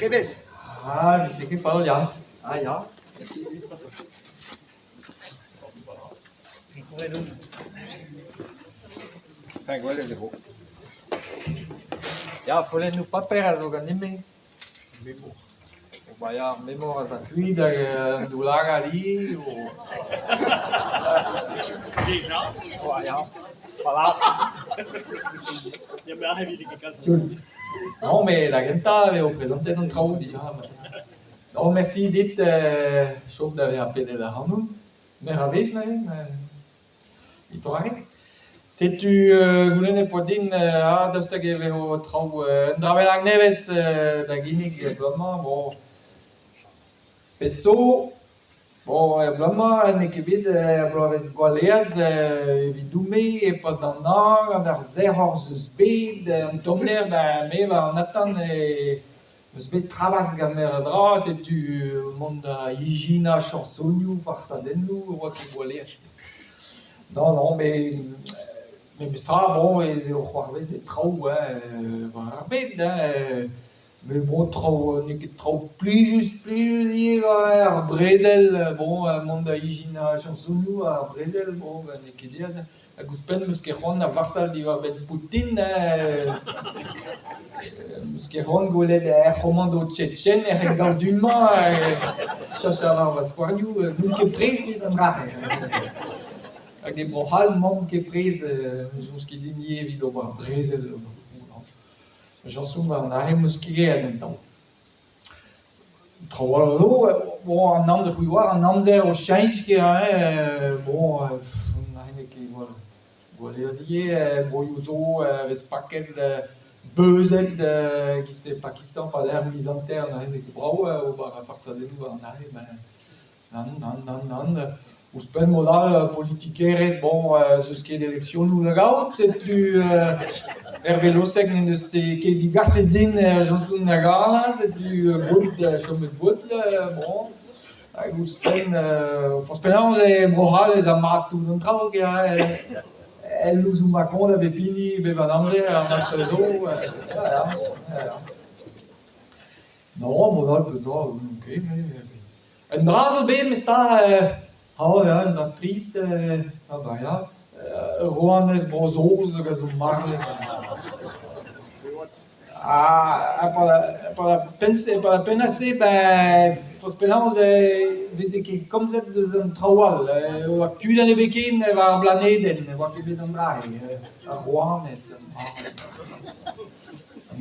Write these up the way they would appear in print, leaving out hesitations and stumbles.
Trebez. Ah, vije ket fall, ya. Ah ya. Enfin, gwelet e vo. Ya, follennoù paper a zo ganin-me. Memor. Ba ya, ar memor az a kuit hag an daoulagad ivez. Ba ya, fallañ. Non, met da gentañ eo prezantet an traoù dija. Non, mersi dit chom da vezañ pedet ac'hanon. Meur a wech neuze evit c'hoari. Setu goulennet 'poa din ah daoust hag e vezo traoù un dra bennak nevez da ginnig er bloaz-mañ. Bon, pezh zo, bon er bloaz-mañ n'eo ket bet ur bloavezh gwall aes evidon-me e-pad an hañv gant ar sec'hor 'z eus bet, an tommder, ben me war an atant e 'meus bet trabas gant meur a dra, setu mont da ijinañ chañsonioù, farsadennoù, e oa ket gwall aes. Non, non, met memestra bon ez eo c'hoarvezet traoù hein war ar bed hein, met bon traoù n'eo ket traoù plijus-plijus ivez ar brezel bon mont da ijinañ chañsonioù ar brezel bon n'eo ket aes. Hag ouzhpenn 'meus ket c'hoant da varsal diwar-benn Poutin hein, 'meus ket c'hoant gwelet er c'homando tchetchen ec'h emgav du-mañ chañs a war va skouarnioù n'on ket prest evit an dra-se. Hag e Bro-C'hall 'maomp ket prest ne soñj ket din ivez evit ober brezel. Chañsoù war an aze 'meus ket graet un tamm. Traoù all zo, bon an amzer c'hwi 'oar an amzer o cheñch ket hein, bon n'eo ket gwall gwall aes ivez, broioù zo 'vez paket beuzet e-giz e Pakistan 'pad ur miz hanter neuze n'eo ket brav ober farsadennoù war an aze ben Nann, nann, nann, nann. Ouzhpenn mod all politikerezh, bon, ez eus ket eleksionoù da gaout, setu Hervé Losec n'en deus ket digaset din Jañson da ganañ, setu bout chomet bout, bon. Hag ouzhpenn, forzh penaos e Bro-C'hall ez a mat tout an traoù, el louzoù Macron da bep hini bep an amzer, ar mat zo, ya, ya, ya. Non, mod all, petra, ok, mais... Un dra zo bet memes tra oh ya, un dra trist ah bah ya, ur rouanez Bro-Saoz hag a zo marvet. Ha e-pad ar pennad-se ben forzh penaos e veze ket komzet eus an traoù all, e oa kudenn ebet ken war ar blanedenn, ne oa ket bet an dra-se, ar rouanez.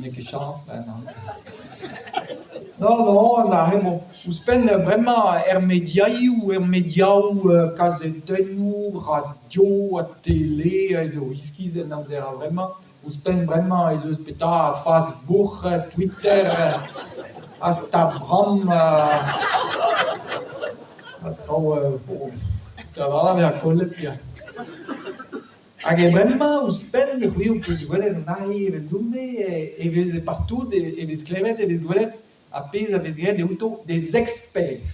N'eo ket chañs ben nann. Non, non, aze bon. Ouzhpenn bremañ er mediaioù, er mediaoù kazetennoù, radio ha tele ez eo iskis en amzer a-vremañ. Ouzhpenn bremañ ez eus petra Facebook, Twitter, Instagram ha traoù da vezañ kollet ya. Hag e bremañ ouzhpenn c'hwi ho peus gwelet an aze eveldon-me e veze partout e vez klevet e vez gwelet ar pezh a vez graet outo des experts.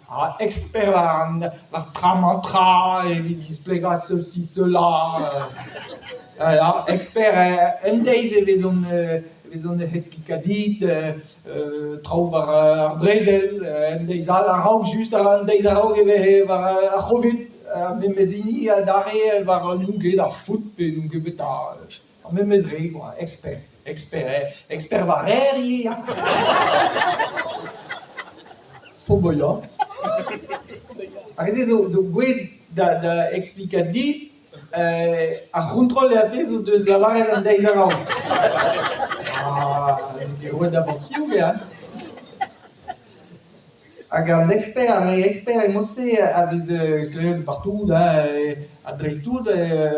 Ha expert war an war tra-mañ-tra evit displegañ ceci cela. Ya, expert un deiz e vezont e vezont ec'h esplikañ dit traoù war ar brezel, un deiz all a-raok just an deiz a-raok e veze war ar C'hovid, ar memes hini adarre war n'on ket ar foot pe n'on ket petra, ar memes re quoi, expert, expert, expert war aer ivez ya. Oh bah ya. Ar re-se zo zo gouest da da explikañ dit Ar c'hontrol eo ar pezh o deus lavaret an deiz a-raok. Ah, n'eo ket roet da forzh piv eo. Hag an expert, ar re expert emañ-se a vez klevet partout hein, ha dreist-tout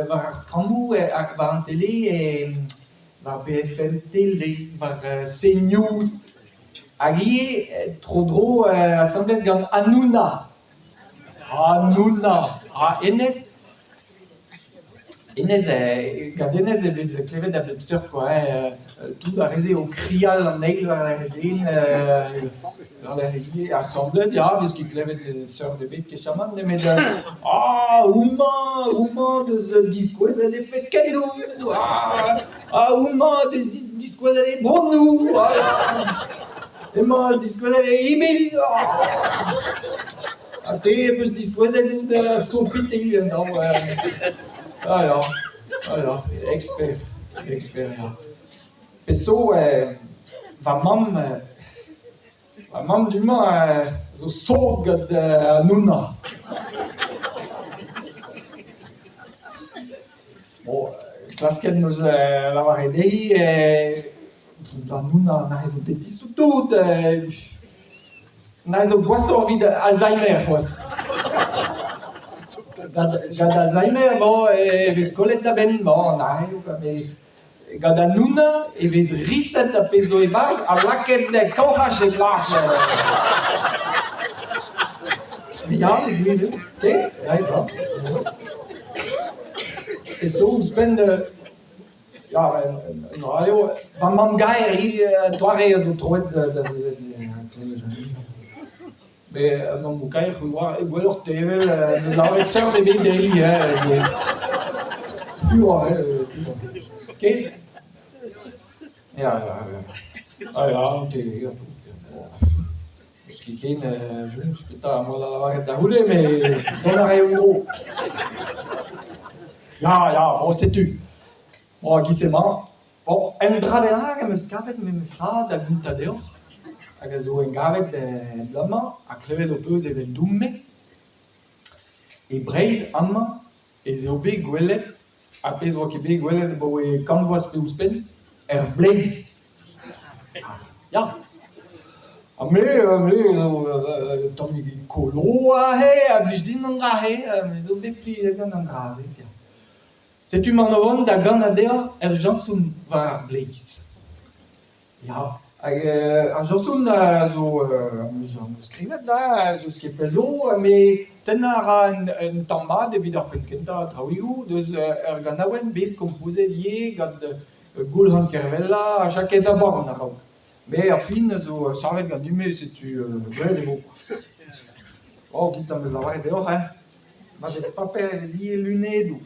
war ar skrammoù hag war an tele, war BFM Tele, war CNews hag ivez tro-dro asambles gant Hanouna. Hanouna, ha hennezh hennezh gant hennezh e vez klevet a bep seurt kwa hein, tout ar re-se o krial an eil war-lerc'h eben war-lerc'h egile asambles ya 'vez ket klevet seurt ebet kechamant nemet ah homañ homañ 'deus diskouezet he feskennoù ah homañ 'deus diskouezet he bronnoù ah. Emañ diskouezet e ibil. Ha te 'peus diskouezet out sot-pitilh en traoù. Ah ya, ah ya, expert, expert ya. Pezh zo va mamm va mamm du-mañ zo sot gant an Honnah. Bon, klasket 'm eus lavaret dezhi an Honnah neuze zo bet disout neuze zo gwashoc'h evit Alzheimer c'hoazh. Gant Alzheimer bon e vez kollet da benn bon neuze met Gant an Honnah e vez riset ar pezh zo e-barzh ha lakaet kaoc'haj e-plas. Ya, gwir eo. Te? Ya, ya. E zo ouzhpenn ya, un dra eo, va mamm-gaer hi doare a zo troet da sevel. Met mamm-gaer c'hwi 'oar gwelloc'h tevel n'eus lavaret seurt ebet dezhi hein. Furoc'h eo Ket? Ya, ya, ya. Ah ya, te ya, N'eus ket ken soñj petra am boa da lavaret da c'houde met dont a raio en-dro. Ya, ya, bon setu. Bon, e-giz-se 'mañ. Bon, un dra bennak am eus kavet memestra da gontañ deoc'h hag a zo engavet er bloaz-mañ ha klevet ho peus eveldon-me. E Breizh amañ ez eo bet gwelet ar pezh 'oa ket bet gwelet abaoe kant vloaz pe ouzhpenn, er bleiz. Ya, ha me me zo un tammig kolo aze a blij din an dra-se, me zo bet plijet gant an dra-se. Setu m'an o vont da ganañ dezhañ ur jañson war ar bleiz. Ya, hag ar jañson a zo am eus am eus skrivet da, n'eus ket pell zo, met tennañ a ra un tamm mat evit ar penn-kentañ traoùigoù deus ur ganaouenn bet kompozet ivez gant Goulc'han Kervella ha Jakez Aborn a-raok. Met ar fin a zo savet ganin-me, setu gwell e vo. Oh, 'giz am eus lavaret deoc'h hein. Ma vez paper e vez ivez lunedoù.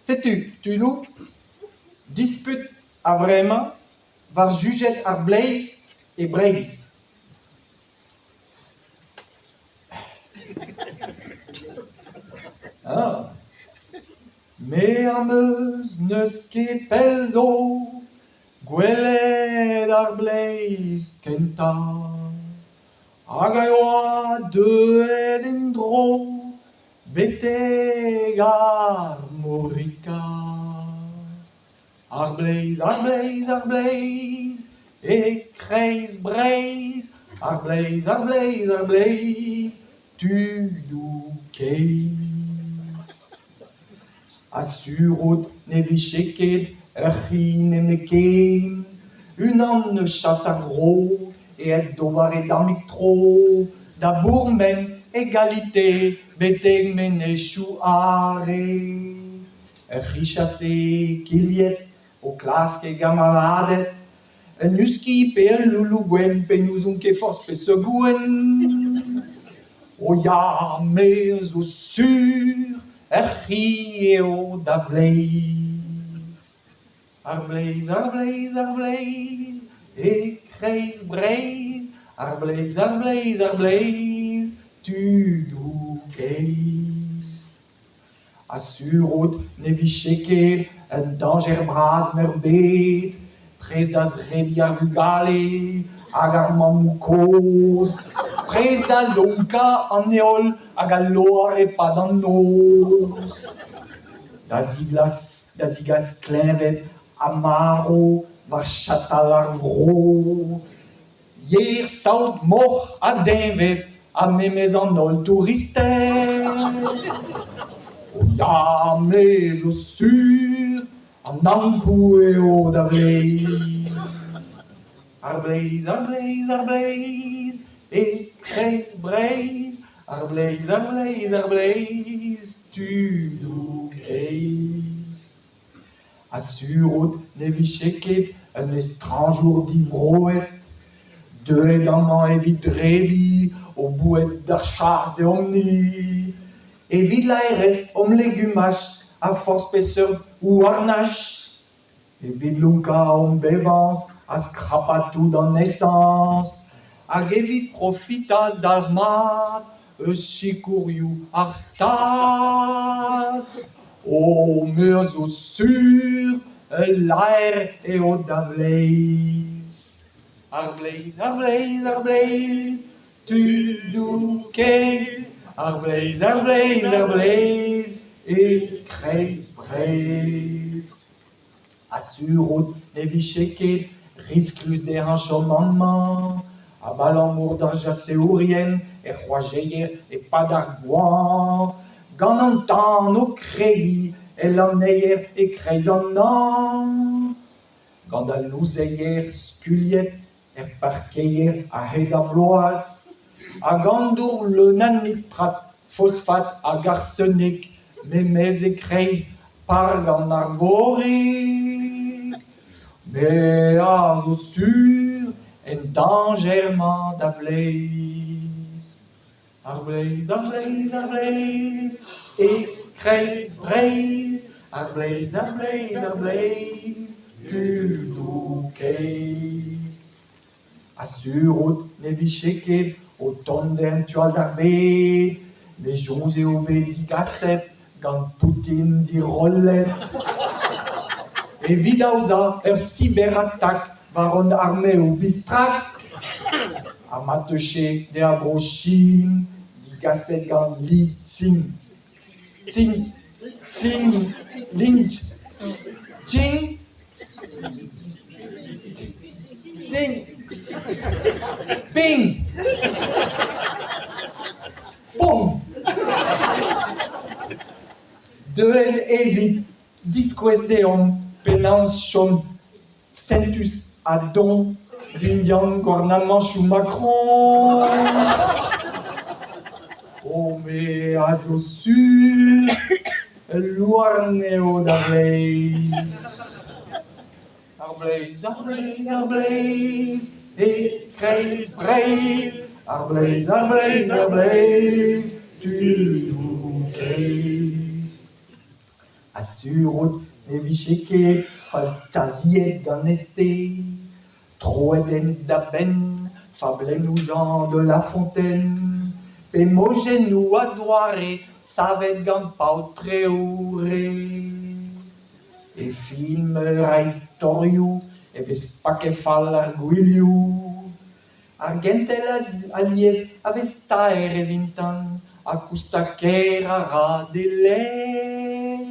Setu, tudoù, disput a-vremañ war sujed ar bleiz e Breizh. Ah. Me am eus n'eus ket pell zo gwelet ar bleiz kentañ. Hag a oa deuet en-dro betek ar Morika. Ar bleiz, ar bleiz, ar bleiz, e-kreiz Breizh, ar bleiz, ar bleiz, ar bleiz, tudoù keizh. Ha sur out ne vije ket ur c'hi nemetken, unan eus chas ar vro aet d'ober e dammig tro da bourmen e galite betek menezioù Are. Ur c'hi chase kilhet o klask e gamaladed, un husky pe ul louloù gwenn pe n'ouzon ket forzh peseurt gouenn. O ya, me zo sur ur c'hi eo da vleiz. Ar bleiz, ar bleiz, ar bleiz, e-kreiz Breizh, ar bleiz, ar bleiz, ar bleiz, tudoù keizh. Ha sur out ne vije ket un dañjer bras-meurbet prest da zebriñ ar vugale hag ar mammoù-kozh, prest da lonkañ an heol hag al loar e-pad an noz, da zegas kleñved ha marv war chatal ar vro. Yer, saout, moc'h ha deñved ha memes an holl touristed. O ya, me zo sur, an Ankou eo da vleiz. Ar bleiz, ar bleiz, ar bleiz, e-kreiz Breizh, ar bleiz, ar bleiz, ar bleiz, tudoù keizh. Ha sur out ne vije ket un estrañjour divroet deuet amañ evit drebiñ o boued d'ar chas deomp-ni, evit laerezh hom legumaj ha forzh peseurt houarnaj. Evit lonkañ hon bevañs ha skrapañ tout an esañs hag evit profitañ dalc'hmat eus sikourioù ar Stad. O me a zo sur ul laer eo da vleiz. Ar bleiz, ar bleiz, ar bleiz, tudoù kaezh, ar bleiz, ar bleiz, ar bleiz, e-kreiz Breizh. Ha sur out ne vije ket risklus dezhañ chom amañ abalamour d'ar chaseourien er c'hoajeier e-pad ar goañv gant an tan o kregiñ el lanneier e-kreiz an hañv gant al louzeier skuilhet er parkeier a-hed ar bloaz hag an dour leun a nitrat, fosfat hag arsenik memes e-kreiz park an Arvorig. Me a zo sur en dañjer-mañ da vleiz. Ar bleiz, ar bleiz, ar bleiz, e-kreiz Breizh. Ar bleiz, ar bleiz, ar bleiz, tudoù keizh. Ha sur out ne vije ket o tont en tu all d'ar bed. Me soñj eo bet digaset gant Poutin dirollet evit aozañ ur siberatak war hon armeoù bistrak. Ha ma teufe dezhañ Bro-Chin digaset gant Li Tsing. Tsing, Tsing, Lin, Jing, Ding, Ping, Pong. Deuet evit diskouez deomp penaos chom sentus ha don dindan gouarnamantoù Macron. O me a zo sur ul louarn eo da vleiz. Ar bleiz, ar bleiz, ar bleiz, e-kreiz Breizh. Ar bleiz, ar bleiz, ar bleiz, tudoù keizh. Ha sur out ne vije ket faltaziet ganez-te troet en da benn fablennoù Jean de La Fontaine pe mojennoù a-zoare savet gant Paotr Treoure. E fin meur a istorioù e vez paket fall ar gwilhoù. Ar gentel alies a vez taer evintañ ha koustañ ker a ra d'e ler.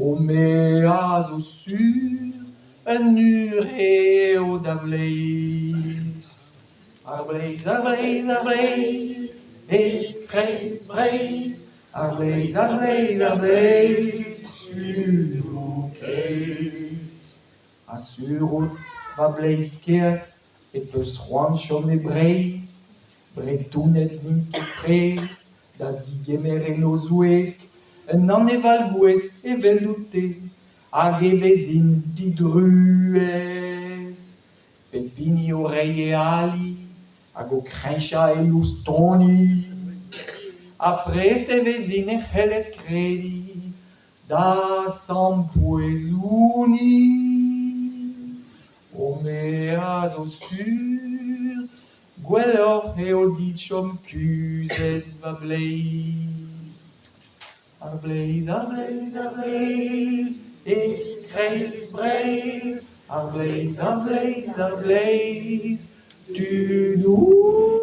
O me a zo sur un ure eo da vleiz. Ar bleiz, ar bleiz, ar bleiz, e-kreiz Breizh. Ar bleiz, ar bleiz, ar bleiz, tudoù keizh. Ha sur out, va bleiz kaezh, e peus c'hoant chom e Breizh ? Bretoned n'int ket prest da zegemer en o zouez un aneval gouez eveldout-te hag e vezint didruez. Pep hini o reiñ e ali hag o kreñchañ e loustoni. Ha prest e vezin e c'hellez krediñ da sampoezoniñ. O me a zo sur gwelloc'h eo dit chom kuzhet va bleiz. Ar bleiz, ar bleiz, ar bleiz, e-kreiz Breizh. Ar bleiz, ar bleiz, ar bleiz, tudoù.